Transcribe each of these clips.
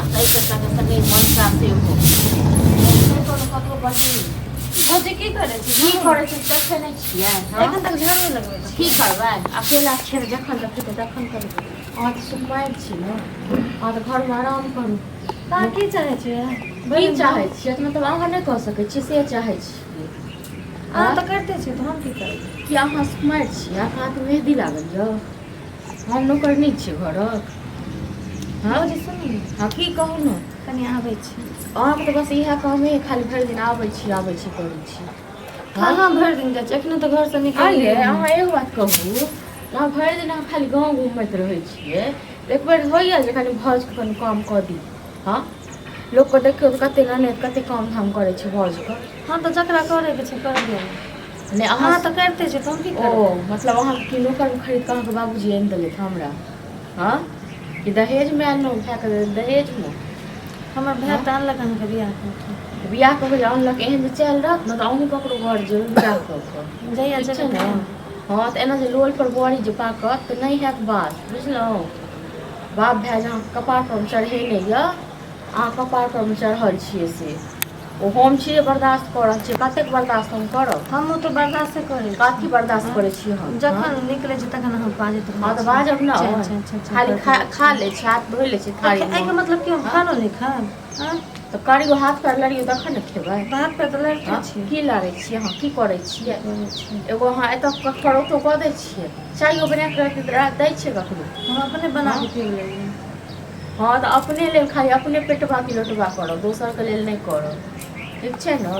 आ ताहिके संगे संगे मनसा सेहो नहि कोनो ककरो बहिन। भौजी की करै छी? की करै छी देखै नहि छियै? हँ? एखन तक झाड़ू लगबै छी। की करबै, अकेला छियै तऽ जखन देखै तखन करबै। अहाँ तऽ सुकुमारि छी ने, अहाँ तऽ घरमे आराम करू। तऽ अहाँ की चाहै छियै? की चाहै छियै मतलब अहाँ नहि कऽ सकै छियै से चाहै छियै। अहाँ तऽ करिते छियै तऽ हम की करबै? कि अहाँ सुकुमारि छियै, अहाँके हाथमे मेहदी लागल यऽ, हम नौकर नहि छियै घरक? हँ भौजी सुनू ने। हँ की कहू ने। कनि आबै छी। अहाँके तऽ बस इएह कामे अइ, खाली भरि दिन आबै छी आबै छी करै छी। कहाँ भरि दिन जाइ छी, एखने तऽ घरसँ आँय निकललियै यै, हन। अहाँ एगो बात कहू, अहाँ भरि दिन अहाँ खाली गाँव घुमैत रहै छियै, एक बेर होइए जे कनि भाउजके कनि काम कऽ दी? हँ, लोकके देखियौ तऽ कते ननैद कते काम धाम करै छै भाउजके। हँ तऽ जकरा करैके छै कर दियौ ने। नहि अहाँ अहाँ तऽ करिते छियै तऽ हम की ओ करबै? मतलब अहाँके की नौकरमे खरीद कऽ अहाँके बाबूजी आनि देलथि हमरा? हँ, कि दहेजमे अनलहुँ भायके दहेजमे? हमर भाय तऽ अनलक अहाँके बियाह कऽ के। बियाह कऽ के अनलक, एहन जे चालि रहत ने तऽ अहूँ ककरो घर जेबै बियाह कऽ कऽ। जहिया ठीक छै जेबै ने? तहिया। हँ तऽ एना जे लोल पर बड़ी जे पाकत तऽ नहि हैत बात, बुझलहुँ? बाप भाय जे अहाँके कपार पर चढ़ेने यऽ, अहाँ कपार पर चढ़ल छियै से ओ हम छियै बर्दाश्त कऽ रहल छियै। कतेक बर्दाश्त हम करब? हमहूँ तऽ बर्दाश्ते करै छी। कथी बर्दाश्त करै छियै हम? जखन निकलै छी तखन अहाँ बाजैत रहै हँ तऽ छी। बाजब ने। चैन, चैन, चैन, चैन खाली करैत खा रहै खा छी। लै छी, हाथ धोइ लै छी थारीमे। एहिके मतलब कि हम खानो नहि खायब? आँय? तऽ करियौ, हाथ पैर लड़ियौ तखन ने खेबै। हाथ पैर तऽ लड़िते हँ? छी। की लड़ै छियै अहाँ, की करै छियै? करै छी। एगो अहाँ एतऽ कखरोतो कऽ दै छियै, चाइयो बना कऽ दै छियै ककरो? हम अपने बना कऽ पी लेलियै। हँ तऽ अपने लेल खाली अपने पेटबा की लोटबा करब, दोसरके लेल नहि करब, ठीक छै ने?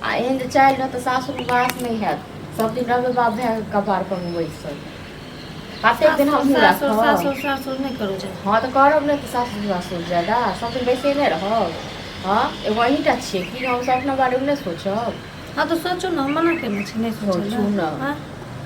आ एहन जे चालि रहत तऽ सासुरमे वास नहि हैत। सब दिन रहबै बाप भायके कपार पर बैसल? कतेक दिन हमहूँ सासुर राखब? सासुर सासुर नहि करू जादा। हँ तऽ करब नहि तऽ सासुर सासुर जादा सब दिन बैसेने रहब? हँ, एगो अहीँटा छियै कि? हमसब अपना बारेमे नहि सोचब? हँ तऽ सोचू ने, हम मना केने छी नहि सोचै सोचू लए? ने। आँय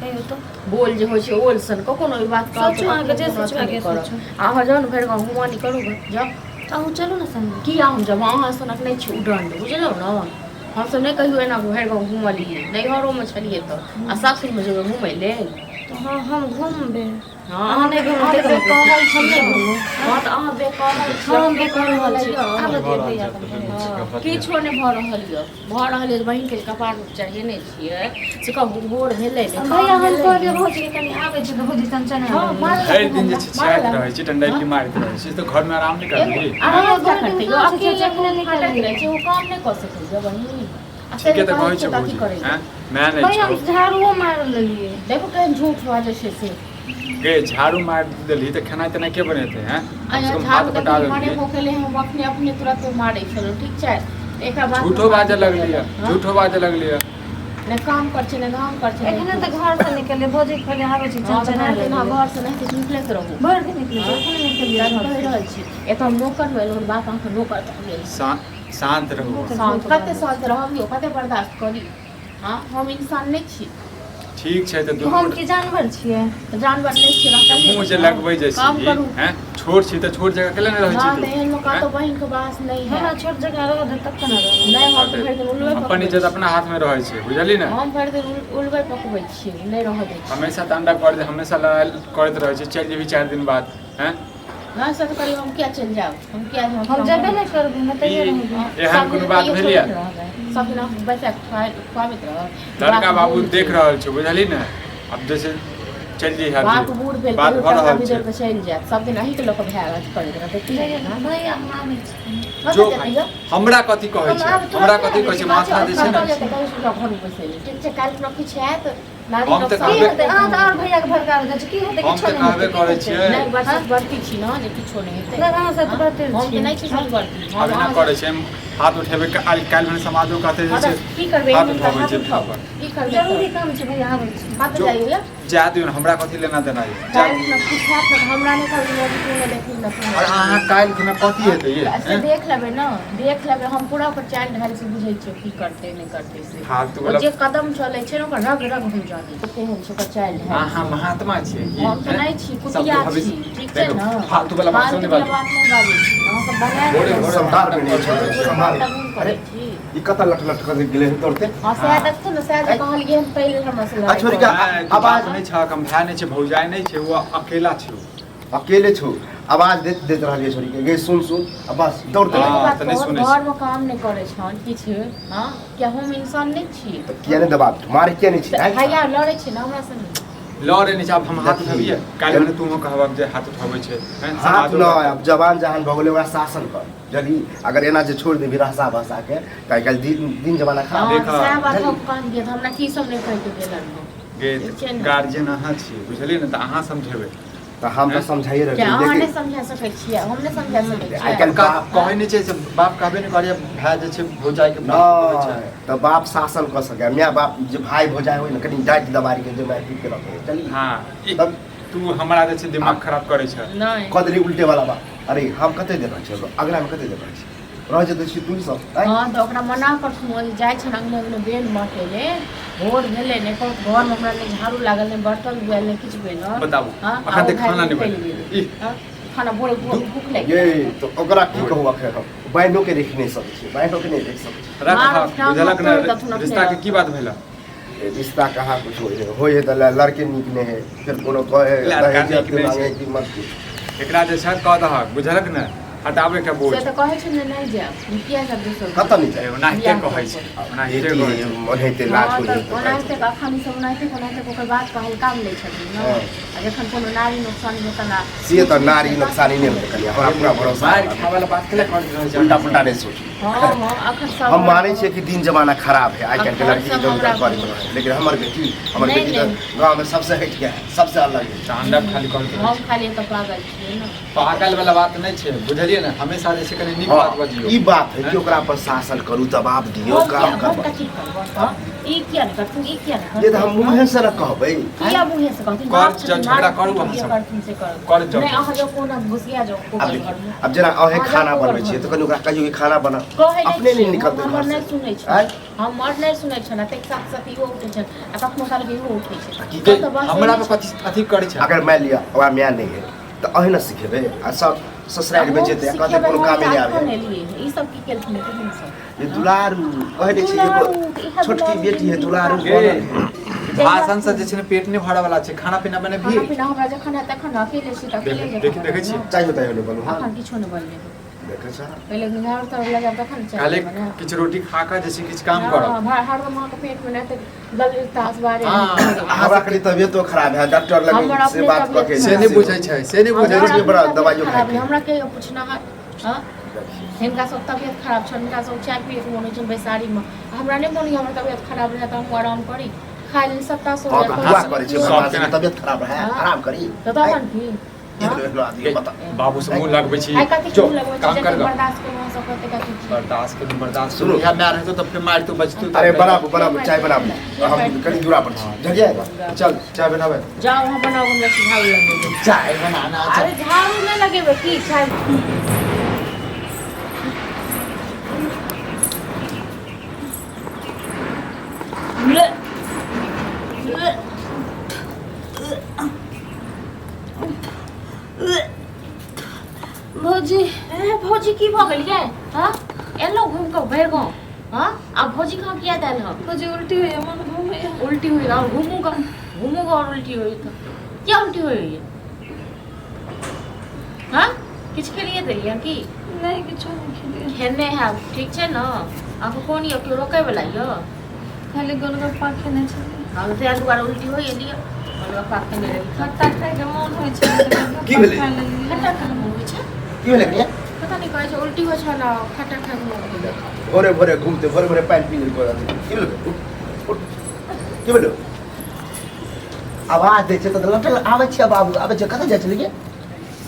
कहियौ तऽ। बोल जे होइ छै ओल सन, कखनो ई बात कहब तऽ सोचू, अहाँके कखनो जे कोनो अथी सोचबाक नहि यऽ करब। सोचू। अहाँ जाउ ने भरि गाँव घुमानी करू गे, जाउ। तऽ अहूँ चलू ने संगे। किया हम जाउ? अहाँ सनक नहि छी उदण्ड, बुझलहुँ ने? हमसब नहि कहियो एना भरि गाँव घुमलियै, नैहरोमे छलियै तऽ आ सासुरमे जेबै घुमै लेल? तऽ हँ, हम घूमबै। हँ, अहाँ नहि घूमबै अहाँ तऽ ताहिके मतलब बेकहल हम छी नहि ने। घूमू? हँ तऽ अहाँ बेकहल छी। हँ, हम बेकहल छी। यऽ। आबऽ दियौ भैया कनि। हँ, किछो नहि भऽ रहल यऽ, भऽ रहल यऽ बहिनके जे कपार चढ़ेने छियै से कहू भोर भेलै ने भैया काम हम भेलै कहलियै ने। भौजीके कनि आबै छै तऽ भौजी चनचना हँ लगलै। मारल भरि दिन जे हमरा, चिचियाइत मारल रहै छी, डंडैली मारैत रहै छी, तऽ घरमे आराम नहि करबिही? आराम भैया किया भरि दिन करतै यौ? कहाँ छै अकेले चाचा खूब नहि खटैत निकललियै। रहै छै, ओ काम नहि कऽ सकैए बहिन। आ से ठीके जे तऽ कहै कहै छियै छौ तऽ अथी भौजी। करै आँय माय नहि भैया छौ। हम झाड़ुओ मारि लेलियै। देखू केहन झूठ बाजै छै से। गे, झाड़ू मारि देलही तऽ खेनाइ तेनाइ के बनेतै? हैं, कमसँ आ कम झाड़ू हाथ बटा देखू मारे देलही। हो गेलै, हम अपने अपने तुरते मारै छलहुँ, ठीक छै? तऽ एकरा बाद झूठो बाजऽ लगलियै, झूठो बाजऽ लगलियै। नहि काम करै छै, नहि धाम करै छै, नहि एखने तऽ किछु। घरसँ निकललियै, भौजी कहलियै आबै छी। हँ तऽ चनचना भरि दिन अहाँ लगलै। घरसँ नहि किछु निकलैत रहू। भरि दिन निकलै छै, एखने निकललियै तहन कहि घरसँ। रहल छी एतऽ हम नौकर भेलहुँ, बाप अहाँके नौकर भऽ गेल। शान्त रहू। बहुत शान्त झूठ कते बाजै शान्त रहब यौ? कते बर्दाश्त करी? हँ, हम इंसान नहि छी? ठीक छै तऽ छै। दुनू हम की जानवर छियै? तऽ जानवर नहि छियै रहतै मुँह जे लगबै जे काम छी करू। हैं, छोट छी तऽ छोट जगह केला नहि रहै ना छी तऽ तू? एहन मे हैं? कतौ बहिन के वास नहि हमरा है। छोट जगह रहऽ दे तखन ने रहबै। नहि, हम तऽ भरि दिन उलबे अपन पकबै इज्जत छी। अपना हाथमे रहै छै, बुझली ने? हम भरि दिन उलबे पकबै छी, नहि रहऽ दै छी। हमेशा तांडव कर, हमेशा लड़ाइ करैत रहै छै, चलि जेबही 4 दिन बाद, हैं? नहि, से तऽ करियौ, हम किया चलि जायब? हम किया हम जेबे नहि करबै, हम एतहिए ई रहबै। एहन कोनो बात भेल यऽ? सब दिन अहाँ बैसा कऽ खुआबैत रहब? लड़का बाप बाबू बूढ़ देख भेल। रहल छौ, बुझली ने? आब जैसे चलि जइहे, बाप बूढ़ भेल, बात कहियो भऽ टाका रहल बिदोर छै। कऽ चलि जायत, सब दिन अहीँके लऽ कऽ भाय अथी करैत रहतै की? भैया भैया हम आबै छी। कतऽ जो जेतै भाइ, यौ? हमरा कथी कहै हम छै? आब तुरन्ते हमरा कथी आबै कहै छी, छै? माथा जे छै कतऽ ने जेतै? कहै छै घर बैसै, ठीक छै, काल्हि खुना किछु हैत नानी हम तऽ नोकसान की कहबे हेतै? अहाँ तऽ आओर भैयाके भड़काबै जाइ छी। की हेतै? हम किछो तऽ नहि कहबे हेतै। की करै हेतै? छियै। नहि, बड़ सतवर्ती छी ने जे किछो नहि हेतै। नहि, अहाँ सतवर्ती हम तऽ छी। नहि छी सतवर्ती। हम आब एना अहाँ करै छै, हाथ उठेबै काल्हि, काल्हि भने समाजो कहतै जे हँ तऽ छै की करबै? हाथ एहन तऽ उठाबै हाथ छै उठाउ पर। की करबै जरूरी तऽ? काम छै भैया, आबै छी। कतऽ जो जाइए? जा दियौ ने, हमरा कथी लेना देना यऽ, जा काल्हि दियौ। खुना किछु हैत ने तऽ हमरा नहि कहबै मौगी तू नहि देखली ने तू नहि आओर अहाँ देखली। काल्हि खुना कथी हेतै ये? से हैं? देख लेबै ने, देख लेबै। हम पूरा ओकर चालि ढालि से बुझै छियै की करतै नहि करतै से। फालतू ओ वाला जे कदम चलै छै ने ओकर रग रग हम जानै छियै केहन छै ओकर चालि ढालि अहाँ से। महात्मा छियै की? हम तऽ हैं? नहि छी, सबके कुतिया छी, भविष्य ठीक छै देखू, ने? फालतू वाला बात सब फालतू नहि वाला बाजू। बात नहि बाजै छी अहाँ सब बनायल भोरे रहै भोरे छी। सम्हार भी नहि छै, सम्हार। तब अरे करै छी। ई कतऽ लट लट कर गेलै हन दौड़ते? हँ सएह देखथुन ने, सएह जे कहलियै हन ताहि लेल हमरा से आ लड़ाइ छोड़ि करै। कऽ नहि, तू आवाज बाप नहि छह, कम भाय नहि छै, भौजाइ नहि छै, ओ अकेला छै। अकेले छौ। आवाज दैत दैत रहलियै छोरी के, गे सुन सुन, आ बस दौड़ते हँ, एगो बात तऽ नहि कहू, सुनै छै। घरमे काम नहि करै छन किछु। हँ, किया हम इंसान नहि छी? तऽ किया नहि दबाब मारे, किया नहि छी? तऽ भैया लड़ै छै ने हमरा संगे। लड़े नहि छै, आब हम हाथ देखी। उठबियै काल्हि भने तू कहबक जे हाथ उठाबै छै, हैं? हाथ समाजो नहि, आब जवान जहान भऽ गेलै, ओकरा शासन कर जल्दी। अगर एना जे छोड़ि देबही रहसा भसा के, तऽ आइ काल्हि दिन दिन जमाना खराब। हँ, देखा। सएह बात हम कहलियै तऽ हमरा की सब नहि कहि के गेलन हँ। गे ठीक छै ने? गार्जियन अहाँ छियै, बुझलियै ने? तऽ अहाँ समझेबै। तऽ हम तऽ समझाइए रहल किया छी अहाँ नहि लेकिन समझा सकै छियै? हम नहि समझा सकै आइ छियै? काल्हि बाप कहै नहि छै से, बाप कहबे नहि करैए, भाय जे छै भौजाइके बाप कहै छै। नहि तऽ बाप शासन कऽ सकैए, माय बाप जे भाय भौजाइ होइ ने, कनि डाँटि दबारि के जे मारि पीट के रखै चली। हँ, ई तब तू हमरा जे छै दिमाग खराब करै छै। नहि कऽ देली उल्टे वाला बात। अरे हम कते देर रहै छियै अगलामे, कते देर रहै छियै, रह जेतै छी तू सब आँय? हँ, तऽ ओकरा मना करथुन। ओ जे जाइ छै ने अङ्गने अङ्गने बेल बाँटै ले, भोर भेलै ने घरमे हमरा नहि झाड़ू लागल, नहि बर्तन धुआयल, नहि किछु भेल। बताबू। हँ, अखन आ ओ तक खाना भाय नहि निकलि बनल। गेलै। ई हँ, खाना भोरे भूख लागि ये गेल। तऽ ओकरा की कहू? अखन हम बहिनो के देख नहि सकै छियै, बहिनो के नहि देख सकै छियै। रख। मार हँ, टांग बुझलक तोड़ि देथुन ने अपने। रिश्ता के की बात भेल? ए, रिश्ता कहाँ कुछ होइ है, होइ है तऽ लड़के नीक नहि है, फेर कोनो कहे लड़का दहेज नीक नहि मांगे छै। कि मत की। एकरा जे छै कह दहक, बुझलक ने? हटाबै के बोझ। से तऽ कहै छै ने, नहि जायब, किया जायब दोसर घर? कतऽ नहि जाय? ओनाहिते कहै छै, ओनाहिते बेटी कहै छै। ओनाहिते लाज हँ होइ तऽ है तऽ ओनाहिते अखन ई सब ओनाहिते ओनाहिते ओकर बात के हल्का मे लै छथिन ने। हँ। आ जखन कोनो नारी नुकसान हेतनि आ से तऽ नारी नुकसानी नहि होतै कनिया, हमरा पूरा भरोसा मारि है। खाय वाला बात केला करैत रहै छै? उल्टा पुल्टा नहि सोचू। हँ हँ, अखन सब हम मानै छियै कि दिन जमाना खराब है, आइ काल्हिके अखन लड़की सब इधर उधर हमरा करैत रहै, लेकिन हमर बेटी, हमर नहि, बेटी तऽ नहि। गाँवमे सबसे हटि के है, सबसे अलग है। तांडव खाली करैत रहै हम छै। खाली एतऽ पागल छियै ने? पागल वाला बात नहि छै, बुझलियै ने? हमेशा जे छै कनि नीक बात हँ, बजियौ। ई बात है कि ओकरा पर शासन करू, दबाव दियौ, हम काम किया हम करबा कथी करबै? हँ, ई किया नहि करथिन, ई किया नहि ये तऽ हम करथिन? मुँहे से ने कहबै। किया मुँहे से कहथिन? कर बाप जाउ, छथिन, झगड़ा मार करू पीट अहाँ जे सब। करथिन से करू। कर जाउ। नहि, अहाँ जाउ, कोना घुसिया जाउ आब कोबर देखियौ, घरमे। आब जेना अहें अहाँ खाना जाउ बनबै कोबर छियै तऽ घरमे। कनि ओकरा कहियौ कि खाना बना। कहै नहि अपने नहि छियै, निकलतै हम हमर घरसँ। नहि सुनै छै। आँय? हमर नहि सुनै छै ने, ताहिके साथ साथ इहो उठै छै आ कखनो कालके इहो उठै छै। की सब तऽ बस हमरा एहने पर कथी अथी करै छै? अगर मानि लिअ ओकरा माय नहि है तऽ अहीं ने सिखेबै, आ सब ससुरारिमे जेतै आ कहतै कोनो कामे नहि आबै। ई सब की केलखिन तेहन सब? ये दुलारू कहै नहि छै, एगो दुलारू, इएह छोटकी दुलारू बेटी है, दुलारू गे, बनल है। भाषण से जे छै ने पेट नहि भरऽ वाला छै, खाना पीना बनेबही? खाना पीना हमरा जखन हैत तखन, अकेले छी तऽ अकेले देख- जखन देखै छियै? बनायब। चाहियो ताहियो नहि बनू। हँ, अखन किछो नहि बनलै। देखै छ। पहिले झाड़ू ताड़ू लगायब तखन ने चाय खाली बनायब। किछु रोटी खा कऽ जे छै किछु काम करब। हँ, हरदम अहाँके पेटमे नहि तऽ दल तास बारे। हँ। हमरा कनि तबियतो खराब है, डॉक्टर लग हमर से अपने बात कऽ के तबियत से नहि बुझै छै, से नहि बुझै हमरा छै। रोटी बड़ा अपने दबाइयो तबियत खराब खाइके। है, हमरा के पूछना है? हँ, हिनका सब तबियत खराब छनि, हिनका सब चाय पियैके मोन होइ छनि बैसारीमे, हमरा नहि मोन होइए। हमर तबियत खराब रहै तऽ हमहूँ आराम करी, खाय लेल सत्ता सो हँ, तऽ दुआ करै छै सब भगवान से केना- कि तबियत खराब रहै, हँ। आराम करी। तऽ तखन की? एहनो एहनो आदमी बता। बाबू से मुँह लगबै छी। आइ कथी जो, मुँह लगबै छी? काम कर जतेक गऽ। बर्दाश्त करू अहाँ सब कतेक अथी छी। बर्दाश्त करू, बर्दाश्त सुनू। सुनू। इएह माय रहतो तऽ फेर मारितो बजतो। अरे बनाबू, बनाबू, चाय बनाबू, हम कनि दूरा पर छी, जगिया। चल, चाय बनाबै। जाउ अहाँ बनाउ, हमरा झाड़ू लगेबै। चाय बनाना छै। अरे झाड़ू नहि लगेबै की चाय? ले ले। भौजी। ए भौजी, की भऽ गेल यै? हँ, एलहुँ घुमि कऽ भरि गाँव, हँ, आ भौजी कहाँ किया देल हँ? भौजी, उल्टी होइए, मन घूमैए। उल्टी हुई और घूमू का घूमू का और उल्टी हुई तो क्या उल्टी हुई है? हाँ, किछु खेलिए देलियै की? नहि, किछो नहि खेलियै। खेने हैब, ठीक छै ने? अहाँके कोन यऽ, केओ रोकै वला यऽ? खाली गोलगप्पा खेने छलियै। हँ, ताहि दुआरे उल्टी होइए। लिअ, गोलगप्पा खेने रही। खट्टा खायके मोन होइ छै तऽ गोलगप्पा की भेलै? खा लेलियै। खट्टा खायके मोन होइ छै? की भेलै कनिया? पता नहि, कहै छै उल्टी होइ छै ने, खट्टा खायके मोन होइए। भोरे भोरे घूमते, भोरे भोरे पानि पी लेलको रहतै। की भेलै? उठ, उठ। की भेलै? आवाज दै छै तऽ लटल आबै छै। बाबू, आबै छै। कतऽ जाइ छलियै?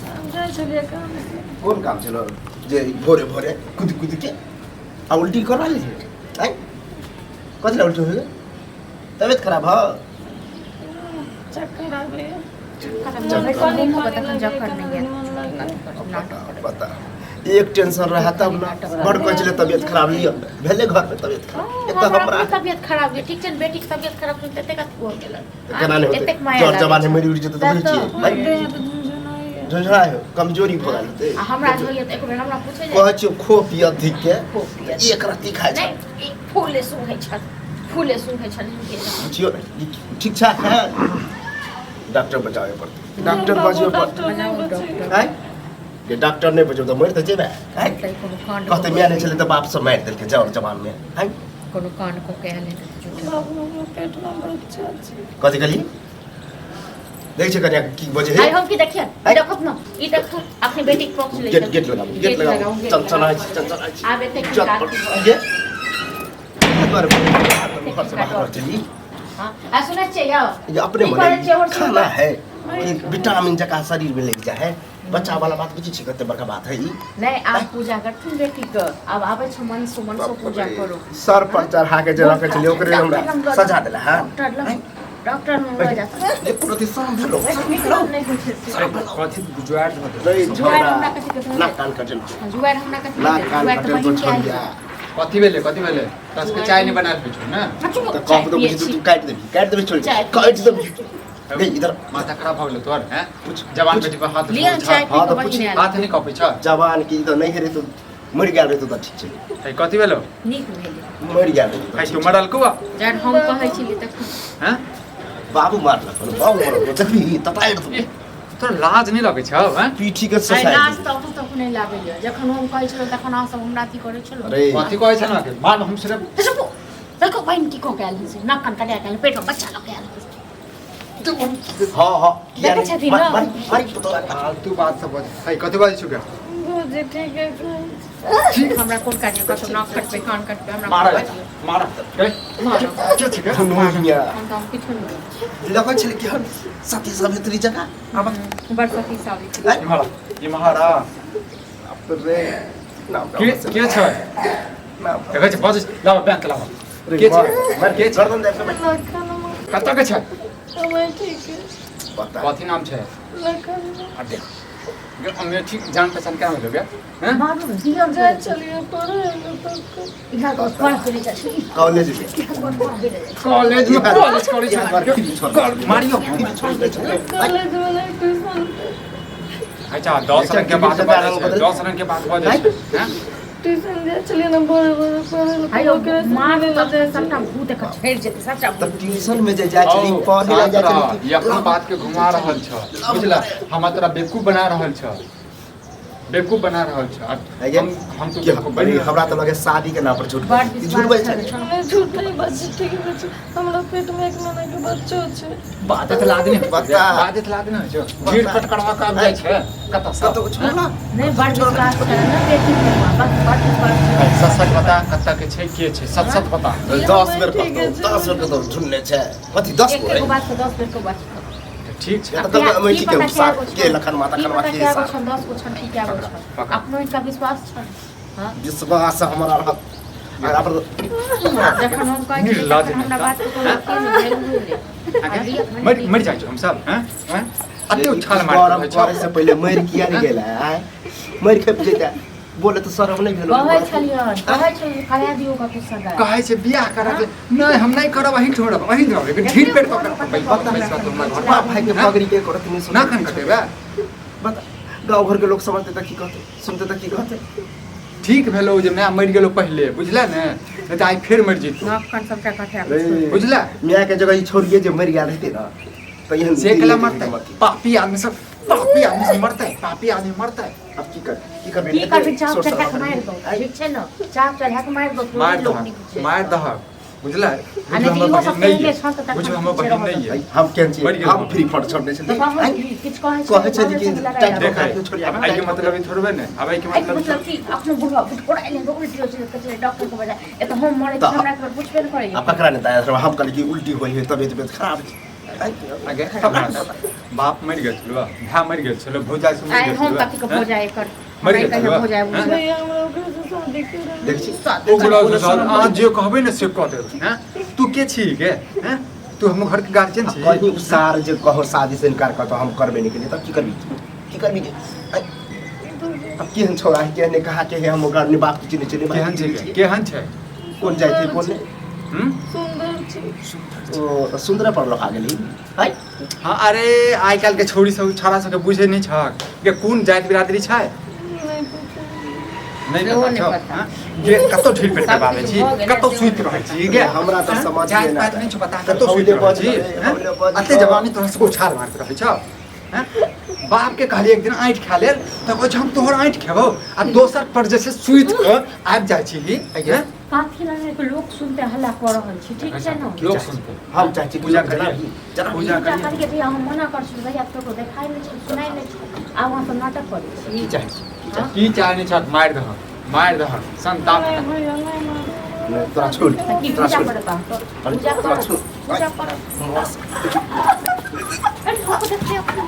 हम जाइ छलियै काम से। कोन काम छलो जे भोरे भोरे कुद कुद के आ उल्टी करवा लै छै? आँय, कथी लए उल्टी होइ गेल? तबियत खराब हो? चक्कर आबैए। चक्कर पानि घूमू पानि तखन लगैए, चक्कर नहि कनी मन लगैए। आयत। बता, एक टेंशन रहा तब ना बड़ कहै छलै तबियत खराब लिअ, भेलै घर में तबियत खराब एतऽ हमरा हमरा अपने तबियत खराब यऽ, ठीक छै ने? बेटीके तबियत खराब छै तऽ एतेक अथी भऽ गेल। तऽ केना नहि होतै? एतेक माया जर लागै जवान छै। मरि उड़ि जेतै तऽ बुझै छियै हमर देह तऽ झुनझुनाइए। झुनझुना हो, कमजोरी भऽ गेल हेतै। आ हमरा जे होइए तऽ एक बेर हमरा पूछै कहै छियौ खो पिय अधिक के। खो पिय। एक रत्ती खाइ छै। नहि, ई फूले सुंघै छल, फूले सुंघै छल हिनके। पुछियौ ई ठीक छै है? डॉक्टर बजाबे पड़तै, डॉक्टर बाबू, बजबे पड़तै। डॉक्टर नहि बचैए। आँय? जे डॉक्टर नहि बचौ तऽ मरि तऽ जेबै आँय? तऽ कोनो कांड कहतै माय नहि छलै तऽ बाप सब मारि देलकै जर जवानमे आँय? कोनो कांड कऽ के आयल हेतै झूठे। बाबू हमरा पेटमे बच्चा छै। कथी कहली? देखै छियै कनिया की बजै आइ है। हम की देखियन? ई देखत न, ई देख, अपने बेटी के पक्ष लै। गेट गेट लगाबू, गेट लगाबू। चनचनाइ छी, चनचनाइ छी। आब एते चल काज ये दुआरे घर से बाहर चली। हाँ, आ सुनै छियै यौ? ये अपने की मने करै छियै और खाना है कि विटामिन जकाँ शरीर में लग जाए है। बच्चा वाला बात बुझै छी कते बड़का बात है ई। नहि, आब पूजा करथिन बेटी के, आब आबै छै मन सो, मन सो पूजा करू। सर पर चढ़ा के जे रखे छलियै ओकरे हमरा सजा देला। हाँ, डॉक्टर लग, डॉक्टर लग लऽ जाथुन। एको रति शरम भेलो? निकलब नहि होइ छै से। कथी जुआर धऽ देलकै? नहीं। जुआर हमरा कथी के धऽ नाक कान कटल। देत? जुआर हमरा कथी के नाक देत? कान जुआर तऽ कटल। बहिन के आयल। छोड़िया। कथी भेलै? कथी भेलै? दस के चाय नहि बनायल होइ छौ ने? हाँ, चुप, तऽ चाय कहब तऽ पियै बुझी छी। तू काटि देबही, काटि देबही, छोड़ि, चाय पियै काटि देबही। गे इधर। माथा खराब भऽ गेलो तोहर? हैं? पूछ। जवान पूछ। बेटी पर हाथ लिअ उठबै चाय छह? पी हाँ, कऽ तऽ बहिन पूछ। आयल। हाथ नहि कपै छह? जवान की तऽ नहि हेरे तो मरि गेल रहितो तऽ ठीक छै। है, कथी भेलो? नीक भेलै। मरि गेल रहितो तऽ है ठीक तू छै। मरल कुआ? जहन हम कहै छलियै तखन। हैं? बाबू मारलक, बाबू मारलक, देखबी ततारि देबौ। ए, तोरा लाज नहि लगै छौ? हैं? पीठी के आइ ससारि लाज देबौ। तऽ अखन तक नहि लागैया। जखन हम कहै छलहुँ तखन अहाँ सब हमरा अथी करै छलहुँ। अरे। कथी कहै छै ने के मार हम सिर्फ। हे चुप, देखो बहिन की कऽ के आयल हन से, नाक कान कटा के आयल, पेट में बच्चा लऽ के आयल हन। हाँ हाँ, किया देखै नहि? छथिन मार ने? मार मार पुतोह। फालतू बात सब बजै है। कथी बाजै छौ गे? भौजी ठीक है कहै छै। हमरा कोन काज? कतौ नाक कटबै, कान कटबै, हमरा मार कोन काज यऽ? मार ए, मारब। के छै गे? दुनिया। हम तऽ हम किछो नहि बोलै। लगै छलै कि हम सती सावित्री जकाँ आब। बड़ सती सावित्री। इम्हर आ, इम्हर आ। बाप रे नाम के के छै? नाम देखै छै बजै छै। लाबऽ बैंक लाबऽ। के छै? के छै? गर्दन दाबि कऽ मार। लखन। कतऽ के छै? हमे ठीक है। बता। कथी नाम छै? लखन। आ देख गे, अमेठी जान पहचान केना भेलो गे? हैं? मारू दियौ। जाइ छलियै पढ़ै लए तब। इहाँ घर पे जाइ छी। कॉलेज में। घर पे जाइ छी। कॉलेज में कॉलेज करै यहाँ छै। घर फिर छोड़ दे। मारियो। फिर छोड़ दे छलै। कॉलेज में नहि, ट्यूशन पे। अच्छा, 10 रंग के बात बजै छै, 10 रंग के बात बजै छै। हैं? ट्यूशन जाइ छलियै ने भोरे भोरे पढ़ै लए। आइयो ओकरे से मार मिलै लए तऽ जाइ सबटा छलियै। भूत एकर झड़ि जेतै सबटा तब भूत। ट्यूशन में जे जाइ छली पढ़े लए जाइ छली ई अपन बात के घुमा रहल छ, बुझला? हमरा तोरा बेवकूफ बना रहल छ, बेवकूफ बना रहल छ। आगे? हम हम तो कि बेवकूफ बनि अरे, हमरा तऽ लगे शादी के नाम पर झूठ बड़ बजै छी। झूठ विश्वास बजै छलै। छलै। नहि, झूठ नहि बाजै, ठीक बाजै। हमरा पेटमे एक महीना के बच्चो छै। बाजत लाज नहि होइ छै? बता। बाजत लाज नहि होइ छै? भीड़ पटकरवा के आबि जाइ छै कतऽ सँ? कतौ छोड़ला। नहि, बड़ विश्वास छलै ने बेटी पर, बस बड़ विश्वास छलै। सच सच बता, कतऽ के छै, के छै, सच सच बता। 10 बेर ठीक कहतौ, छै। 10 बेर कहतौ झुन्ने छै कथी 10 एक गो एगो है। बात के 10 बेर के बात। ठीक छै। या तऽ कहलकै अमेठी के साथ के लखन माता की खनवा पता के कए गो साथ। छन, 10 गो छन की कए गो छन। पकड़। अपनो हिनका विश्वास छन। हाँ। विश्वास हमरा रहत अगर पर। जखन हम कहै छियै निर्लज्ज तखन हमरा बात के कोनो अथी नहि भेल नहि। आ लिअ, आगे मरि मरि जाइ छौ हम सब? हैं हैं, अते उछाल मारैत गरम रहै करे छौ। से पहिले मरि किया नहि गेल आय? मरि खेप जेता बोले तऽ शरम नहि भेल? कहै छलियन, कहै छलियन करा दियौ कतौ सगाइ। कहै छै बियाह करऽ के नहि, हम नहि करब, अहीं छोड़ब, अहीं रहब, लेकिन ढीर पेट पकड़ बता। पैसा तो हमरा घर बाप भाई के पगड़ी के करत नहीं ना खन कटेबे। बता, गाँव घर के लोग समझते तऽ की कहते, सुनते तऽ की कहते? ठीक भेलो जे माय मरि गेलो पहिले, बुझले ने? नहि तऽ आइ फेर मरि जेतौ। नाक कान सबटा कटा। रे। बुझले? माय के जगह ई छोड़िए जे मरि गेल रहते ना तऽ एहन से दिन केला नहि मरतै? देखैके। पापी आदमी सब, पापी आदमी सब मरतै, पापी आदमी मरतै। अब की कर, की करबे? की करबै? चाप सोर चढ़ा के सराबा मारि करबी। दौ, ठीक छै ने? चाप चढ़ा के मारि दौ। मारि लोक दहक, नीक छै। मारि दहक, बुझले? आ नहि तऽ इहो सब पहिले छल तऽ तखन बुझ हमर ठीक बहिन रहत। नहि आई, ये। हम केहन छियै? मरि गेल हम हम। फ्री फंड छोड़ने तऽ छलियै। हम आई, किछु कहै कहै छै जे कि लड़ाइ टाइट लागल। देख छोड़िया। आब एहिके मतलब ई थोड़बे ने, आब एहिके एहिके मतलब मतलब कि अपनो बुढ़वा बुढ़ा एलै तऽ उल्टी होइ छै, कहै छै डॉक्टर के बजा एतऽ हम मरै छी। तऽ हमरा एक बेर पुछबे नहि करैया। आ ककरा नहि दाया, हम कहली कि उल्टी होइ है, तबियत तबियत खराब छै। आई, आगे बाप मरि गेल छलो, भाय मरि गेल छलो, भौजाइ सब मरि आइ गेल हम छलो। कथी के भौजाइ एकर? मरि हमरा गेल कहियो छलो। भौजाइ हैं? बुझल। भैया, हमरा ओकरे से शादी करब। देख छी। ओकरा अहाँ जे कहबै ने से कऽ देबै। हैं, तू के छी गे? हैं, तू हमर घरके गार्जियन छी? कहीं उ सार जे कहो शादी से इनकार करतो, हम करबे नहीं केलिए, तब की करबी, की करबी गे? आई, अब केहन छोड़ा है, केहन कहा के है, हम ओकरा अपने बाप के चिन्है छियै, भाई केहन के छै चिन्है गे? छियै। केहन छै? कोन जाइ छै, कोन नहि? हम्म? सुन्दर छै। ओ तऽ सुन्दरे पर लोका गेली है। हाँ, अरे आइ काल्हि के छौड़ी सब, छौड़ा सबके बुझै नहि छहक गे, कोन जाति बिरादरी छै? नहि पता। नहि सेहो पता नहि छौ? पता। हाँ? गे कतौ ढील पेट के सब बाजै किछु छी? भऽ गेलै, कतौ सेहो सुति नहि रहै पता। छी गे? हमरा तऽ हाँ? समझ जाति नहि पाति आता। नहि छौ पता? तऽ कतौ सुति हौले रहै छी? बजलै, हाँ? हौले बजलै। अते जवानी तोरा सबके उछाल मारैत रहै छौ? हाँ? बाप के कहलियै एक दिन आँठि खा लेल तऽ कहै छै हम तोहर आँठि खेबौ आ दोसर पर जे छै सुति कऽ आबि जाइ छी आँय? काफी लगे के लोक सुनते हल्ला कऽ रहल छी, ठीक छै ने? लोक सुनते। हम चाहै छी पूजा करियै। जनाबी। पूजा पूजा करियै। करियै भैया, हम मना कर छी भैया, ककरो देखाइ नहि छै, सुनाइ नहि छै, आब अहाँ सब नाटक करै छी। की चाहै छी? हँ? की चाहे नहि छह, मारि दहक, मारि दहक संताप। नहीं भैया, नहीं मारू। नहि, तोरा छोड़। तऽ की तोरा पूजा छोड़। करत अहाँ? अरे, पूजा तोरा करत? छोड़। पूजा करत? अरे, लोक देखते।